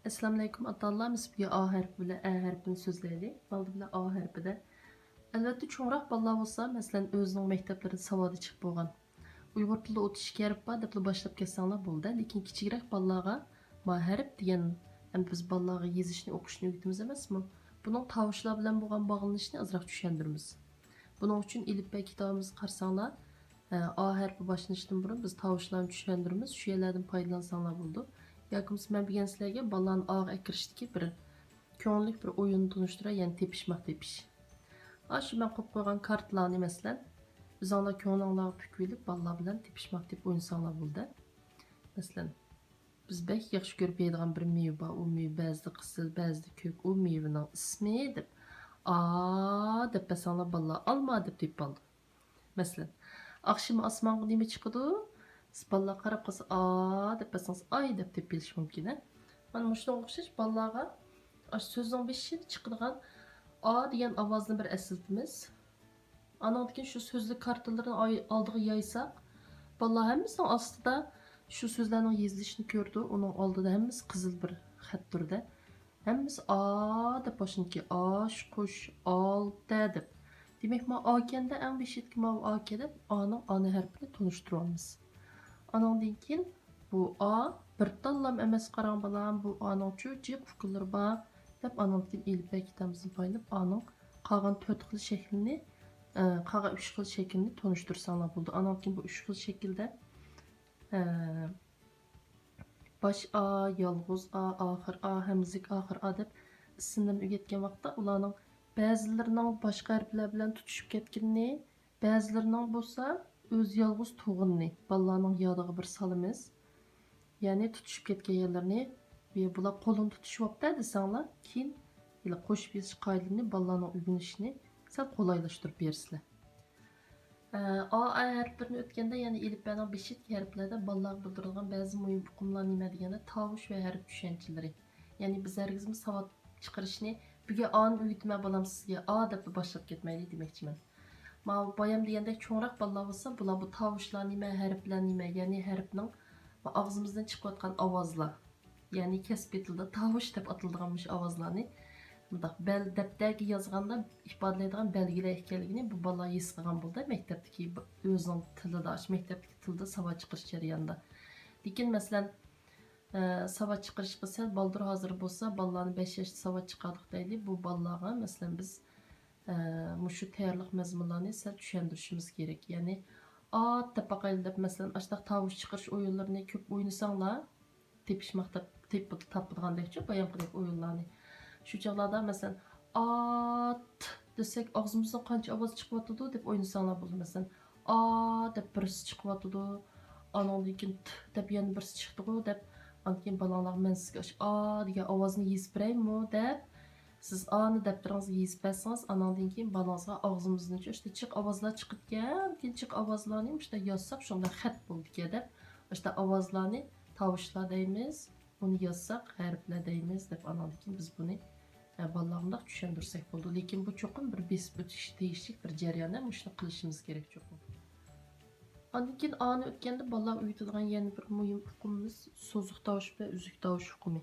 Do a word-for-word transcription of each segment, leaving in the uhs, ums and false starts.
ئەسسالامۇئەلەيكۇم ئاتا-ئانىلار، بىز بۈگۈن ئا ھەرپى بىلەن ئە ھەرپىنى سۆزلەيلى. ئالدى بىلەن ئا ھەرپىدە. ئەلۋەتتە، چوڭراق بالىلار بولسا، مەسىلەن، ئۆزىنىڭ مەكتەپلىرىدە ساۋادى چىقىپ بولغان، ئۇيغۇر تىلىدا ئوتتۇز ئىككى ھەرپ بار دەپلا باشلاپ كەتسەڭلار بولىدۇ. لېكىن كىچىكرەك بالىلارغا ما ھەرپ دېگەن، ئەمدى بىز بالىلارغا يېزىشنى، ئوقۇشنى ئۆگىتىمىز ئەمەسمۇ؟ بۇنىڭ تاۋۇشلار بىلەن بولغان باغلىنىشىنى ئازراق چۈشەندۈرىمىز. بۇنىڭ ئۈچۈن ئېلىپبە كىتابىمىزغا قارىساڭلار، ئە، ئا ھەرپى باشلىنىشتىن بۇرۇن بىز تاۋۇشلارنى چۈشەندۈرىمىز، شۇ يەرلەردىن پايدىلانساڭلار بولىدۇ. ياكى بولمىسا مەن بۈگۈن سىلەرگە بالىلارنى ئاغا ئەكىرىشتىكى بىر كۆڭۈللۈك بىر ئويۇننى تونۇشتۇراي، يەنى تېپىشماق تېپىش. ئاشۇ مەن قويۇپ قويغان كارتىلارنى، مەسىلەن، ئۆزۈڭلار كۆڭلۈڭلارغا پۈكۈۋېلىپ، بالىلار بىلەن تېپىشماق تېپىپ ئوينىساڭلار بولىدۇ. مەسىلەن، بىز بەك ياخشى كۆرۈپ يەيدىغان بىر مېۋە بار، ئۇ مېۋە بەزىدە قىزىل، بەزىدە كۆك، ئۇ مېۋىنىڭ ئىسمى دەپ، ئا دەپ بەرسەڭلار، بالىلار ئالما دەپ تېپىپ ئالىدۇ. مەسىلەن، ئاخشىمى ئاسمانغا نېمە چىقىدۇ؟ سىز بالىلار قاراپ قالسا، ئا دەپ بەرسىڭىز، ئاي دەپ تېپىپ بېرىشى مۇمكىن، ھە؟ مانا مۇشۇنىڭغا ئوخشاش بالىلارغا ئاشۇ سۆزنىڭ بېشىدا چىقىدىغان ئا دېگەن ئاۋازنى بىر ئەسلىتىمىز. ئانىڭدىن كېيىن شۇ سۆزلۈك كارتىلىرىنى ئاي-، ئالدىغا يايساق، بالىلار ھەممىسىنىڭ ئاستىدا شۇ سۆزلەرنىڭ يېزىلىشىنى كۆرىدۇ. ئۇنىڭ ئالدىدا ھەممىسى قىزىل بىر خەت تۇرىدۇ. ھەممىسى ئا دەپ باشلىنىدىكەن. ئاش، قۇش، ئالتە دەپ. دېمەك، ما ئاكەندە ئەڭ بېشىدىكى ماۋۇ ئاكەن دەپ ئانىڭ ئانا ھەرپىنى تونۇشتۇرۇۋالىمىز. ئانىڭدىن كېيىن بۇ ئا بىر تاللام ئەمەس، قاراڭ بالام، بۇ ئانىڭچۇ جىق ئۇكۇنلىرى بار دەپ، ئانىڭدىن كېيىن ئېلىپبە كىتابىمىزنى پايدىلىنىپ، ئانىڭ قالغان تۆت خىل شەكلىنى، ئە، قالغان ئۈچ خىل شەكىلنى تونۇشتۇرساڭلار بولىدۇ. ئانىڭدىن كېيىن بۇ ئۈچ خىل شەكىلدە، ئە، باش ئا، يالغۇز ئا، ئاخىر ئا، ھەمزىلىك ئاخىر ئا دەپ ئىسىملىرىنى ئۆگەتكەن ۋاقىتتا ئۇلارنىڭ بەزىلىرىنىڭ باشقا ھەرپلەر بىلەن تۇتىشىپ كەتكىنىنى، بەزىلىرىنىڭ بولسا ئۆزى يالغۇز تۇرغىنىنى بالىلارنىڭ يادىغا بىر سالىمىز. يەنى تۇتىشىپ كەتكەن يەرلىرىنى، بۇلار قولىنى تۇتۇشۇۋاپتۇ دېسەڭلار، كېيىن ھېلى قوشۇپ يېزىش قائىدىلىرىنى بالىلارنىڭ ئۆگىنىشىنى سەل قولايلاشتۇرۇپ بېرىسىلەر. ئە، ئا، ئا ھەرپلىرىنى ئۆتكەندە، يەنى ئېلىپبەنىڭ بېشىدىكى ھەرپلەردە بالىلارغا بىلدۈرىدىغان بەزى مۇھىم ئۇقۇملار نېمە دېگەندە، تاۋۇش ۋە ھەرپ چۈشەنچىلىرى. يەنى بىز ھەرگىزمۇ ساۋات چىقىرىشنى، بۈگۈن ئانى ئۆگىتىمەن بالام سىزگە، ئا دەپلا باشلاپ كەتمەيلى دېمەكچىمەن. ماۋۇ بايام دېگەندەك چوڭراق بالىلار بولسا، بۇلار بۇ تاۋۇشلار نېمە، ھەرپلەر نېمە، يەنى ھەرپنىڭ ئاغزىمىزدىن چىقىۋاتقان ئاۋازلار. يەنى كەسپىي تىلدا تاۋۇش دەپ ئاتىلىدىغان مۇشۇ ئاۋازلارنى مۇنداق بەل-، دەپتەرگە يازغاندا ئىپادىلەيدىغان بەلگىلەر ئىكەنلىكىنى بۇ بالا ھېس قىلغان بولدى. مەكتەپتىكى ب-، ئۆزىنىڭ تىلىدا، ئاشۇ مەكتەپتىكى تىلدا ساۋات چىقىرىش جەريانىدا. لېكىن، مەسىلەن، ئە، ساۋات چىقىرىشقا سەل بالدۇر ھازىر بولسا، بالىلارنى بەش ياشتا ساۋات چىقاردۇق دەيلى، بۇ بالىلارغا، مەسىلەن، بىز، ئە، مۇشۇ تەييارلىق مەزمۇنلارنى سەل چۈشەندۈرۈشىمىز كېرەك. يەنى، ئات دەپ باقايلى دەپ، مەسىلەن، ئاشۇنداق تاۋۇش چىقىرىش ئويۇنلىرىنى كۆپ ئوينىساڭلار، تېپىشماق تاپ-، تېپ-، تاپىدىغاندەكچۇ، بايامقىدەك ئويۇنلارنى. شۇ چاغلاردا، مەسىلەن، ئات دېسەك، ئاغزىمىزدىن قانچە ئاۋاز چىقىۋاتىدۇ دەپ ئوينىساڭلار بولىدۇ. مەسىلەن، ئا دەپ بىرسى چىقىۋاتىدۇ، ئانىڭدىن كېيىن ت دەپ يەنە بىرسى چىقتىغۇ دەپ، ئاندىن كېيىن بالاڭلارغا مەن سىزگە ئاشۇ ئا دېگەن ئاۋازنى يېزىپ بېرەيمۇ دەپ، سىز ئانى دەپتىرىڭىزگە يېزىپ بەرسىڭىز، ئانىڭدىن كېيىن بالاڭىزغا ئاغزىمىزدىن شۇ ئاشۇنداق جىق ئاۋازلار چىقىدىكەن، كېيىن جىق ئاۋازلارنى مۇشۇنداق يازساق شۇنداق خەت بولىدىكەن دەپ، ئاشۇنداق ئاۋازلارنى تاۋۇشلار دەيمىز، ئۇنى يازساق ھەرپلەر دەيمىز دەپ، ئانىڭدىن كېيىن بىز بۇنى، ئە، بالىلارغا مۇنداق چۈشەندۈرسەك بولىدۇ. لېكىن بۇ چوقۇم بىر بېسىپ ئۆتۈش تېگىشلىك بىر جەريان، مۇشۇنى قىلىشىمىز كېرەك چوقۇم. ئاندىن كېيىن ئانى ئۆتكەندە بالىلارغا ئۆگىتىدىغان يەنە بىر مۇھىم ئۇقۇمىمىز سوزۇق تاۋۇش ۋە ئۈزۈك تاۋۇش ئۇقۇمى.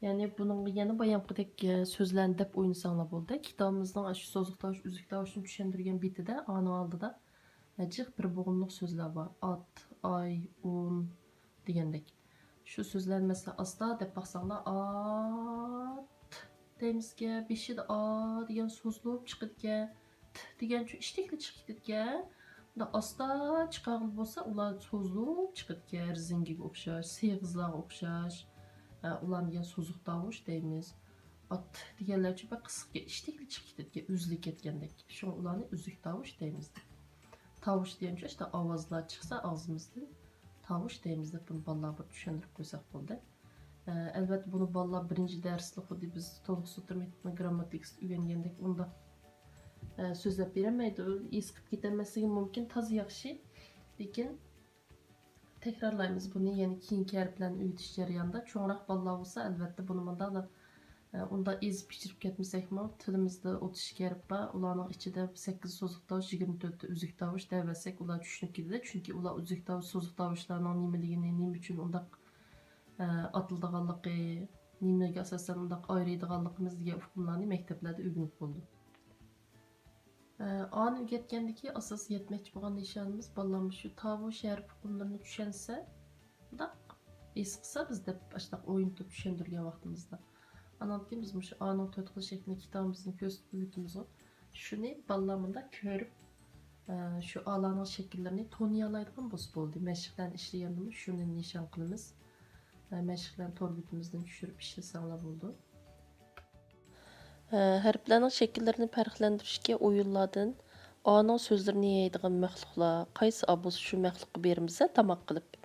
يەنى بۇنىڭغا يەنە بايامقىدەك، ئە، سۆزلەرنى دەپ ئوينىساڭلار بولدى. كىتابىمىزنىڭ ئاشۇ سوزۇق تاۋۇش، ئۈزۈك تاۋۇشنى چۈشەندۈرگەن بېتىدە ئانىڭ ئالدىدا، ئە، جىق بىر بوغۇملۇق سۆزلەر بار. ئات، ئاي، ئۇن دېگەندەك. شۇ سۆزلەرنى مەسىلەن ئاستا دەپ باقساڭلار، ئات دەيمىزكەن، بېشىدا ئا دېگەن سوزۇلۇپ چىقىدىكەن، ت دېگەنچۇ ئىشتەكلا چىقىپ كېتىدىكەن. مۇنداق ئاستا چىقارغىلى بولسا، ئۇلار سوزۇلۇپ چىقىدىكەن، رېزىنكىگە ئوخشاش، سېغىزلارغا ئوخشاش. ھە، ئۇلارنى دېگەن سوزۇق تاۋۇش دەيمىز. ئات دېگەنلەرچۇ بىر قىسىقكەن، ئىشتەكلا چىقىپ كېتىدىكەن، ئۈزۈلۈپ كەتكەندەك. شۇڭا ئۇلارنى ئۈزۈك تاۋۇش دەيمىز. تاۋۇش دېگەنچۇ ئاشۇنداق ئاۋازلار چىقسا ئاغزىمىزدىن، تاۋۇش دەيمىز دەپ بۇنى بالىلارغا بىر چۈشەندۈرۈپ قويساق بولدى. ئە، ئەلۋەتتە، بۇنى بالىلار بىرىنچى دەرستە خۇددى بىز تولۇق سوتتۇر مەكتىپىنىڭ گىرامماتىكىسىدا ئۆگەنگەندەك ئۇنداق، ئە، سۆزلەپ بېرەلمەيدۇ. ھېس قىلىپ كېتەلمەسلىكى مۇمكىن، تازا ياخشى. لېكىن تەكرارلايمىز بۇنى، يەنى كېيىنكى ھەرپلەرنى ئۆگىتىش جەريانىدا. چوڭراق بالىلار بولسا، ئەلۋەتتە، بۇنى مۇنداقلا، ئە، ئۇنداق ئېزىپ-كېچىرىپ كەتمىسەكمۇ، تىلىمىزدا ئوتتۇز ئىككى ھەرپ بار. ئۇلارنىڭ ئىچىدە سەككىز سوزۇق تاۋۇش، يىگىرمە تۆتى ئۈزۈك تاۋۇش دەۋەرسەك، ئۇلار چۈشىنىپ كېتىدۇ. چۈنكى ئۇلار ئۈزۈك تاۋۇش، سوزۇق تاۋۇشلارنىڭ نېمىلىكىنى، نېمە ئۈچۈن ئۇنداق، ئە، ئاتىلىدىغانلىقى، نېمىگە ئاساسەن ئۇنداق ئايرىيدىغانلىقىمىز دېگەن ئۇقۇملارنى مەكتەپلەردە ئۆگىنىپ بولدۇق. ئە، ئانى ئۆگەتكەندىكى ئاساسىي يەتمەكچى بولغان نىشانىمىز بالىلارنى شۇ تاۋۇ شەرپ ئۇقۇملىرىنى چۈشەنسە، مۇنداق ھېس قىلسا بىز دەپ ئاشۇنداق ئوينىتىپ چۈشەندۈرگەن ۋاقتىمىزدا. ئانان كېيىن بىز مۇشۇ ئانىڭ تۆت خىل شەكلىنى كىتابىمىزدىن كۆرسىتىپ ئۆگىتىمىزغۇ. شۇنى بالىلار مۇنداق كۆرۈپ، ئە، شۇ ئالارنىڭ شەكىللىرىنى تونۇيالايدىغان بولسا بولدى. مەشىقلەرنى ئىشلىگەندىمۇ شۇنى نىشان قىلىمىز. ئە، مەشىقلەرنى تور بېتىمىزدىن چۈشۈرۈپ ئىشلىسەڭلار بولىدۇ. ھە، ھەرپلەرنىڭ شەكىللىرىنى پەرقلەندۈرۈشكە ئويۇنلاردىن ئانىڭ سۆزلىرىنى يەيدىغان مەخلۇقلار قايسى ئا بولسا شۇ مەخلۇققا بېرىمىز تاماق قىلىپ.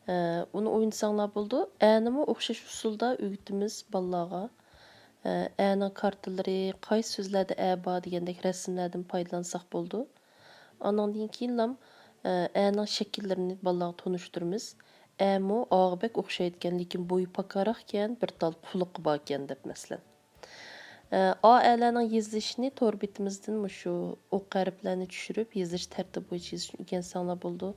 ھە، ئۇنى ئوينىساڭلار بولىدۇ. ئەنىمۇ ئوخشاش ئۇسۇلدا ئۆگىتىمىز بالىلارغا. ھە، ئەنىڭ كارتىلىرى، قايسى سۆزلەردە ئە بار دېگەندەك رەسىملەردىن پايدىلانساق بولىدۇ. ئانىڭدىن كېيىنلام، ئە، ئەنىڭ شەكىللىرىنى بالىلارغا تونۇشتۇرىمىز. ئەمۇ ئاغا بەك ئوخشايدىكەن، لېكىن بويى پاكاراقكەن، بىر تال قۇلىقى باركەن دەپ مەسىلەن. ئە، ئا ئەلەرنىڭ يېزىلىشىنى تور بېتىمىزدىن مۇشۇ ئوق ھەرپلەرنى چۈشۈرۈپ، يېزىلىش تەرتىپى بويىچە يېزىشنى ئۆگەنسەڭلار بولىدۇ.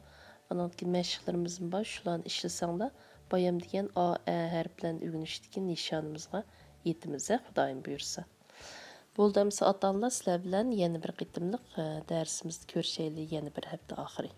ئانىڭدىن كېيىن مەشىقلىرىمىزمۇ بار، شۇلارنى ئىشلىسەڭلار، بايام دېگەن ئا، ئە ھەرپلەرنى ئۆگىنىشتىكى نىشانىمىزغا يېتىمىز، خۇدايىم بۇيرۇسا. بولدى ئەمىسە ئاتا-ئانىلار، سىلەر بىلەن يەنە بىر قېتىملىق، ئە، دەرسىمىزدە كۆرۈشەيلى، يەنە بىر ھەپتە ئاخىرى.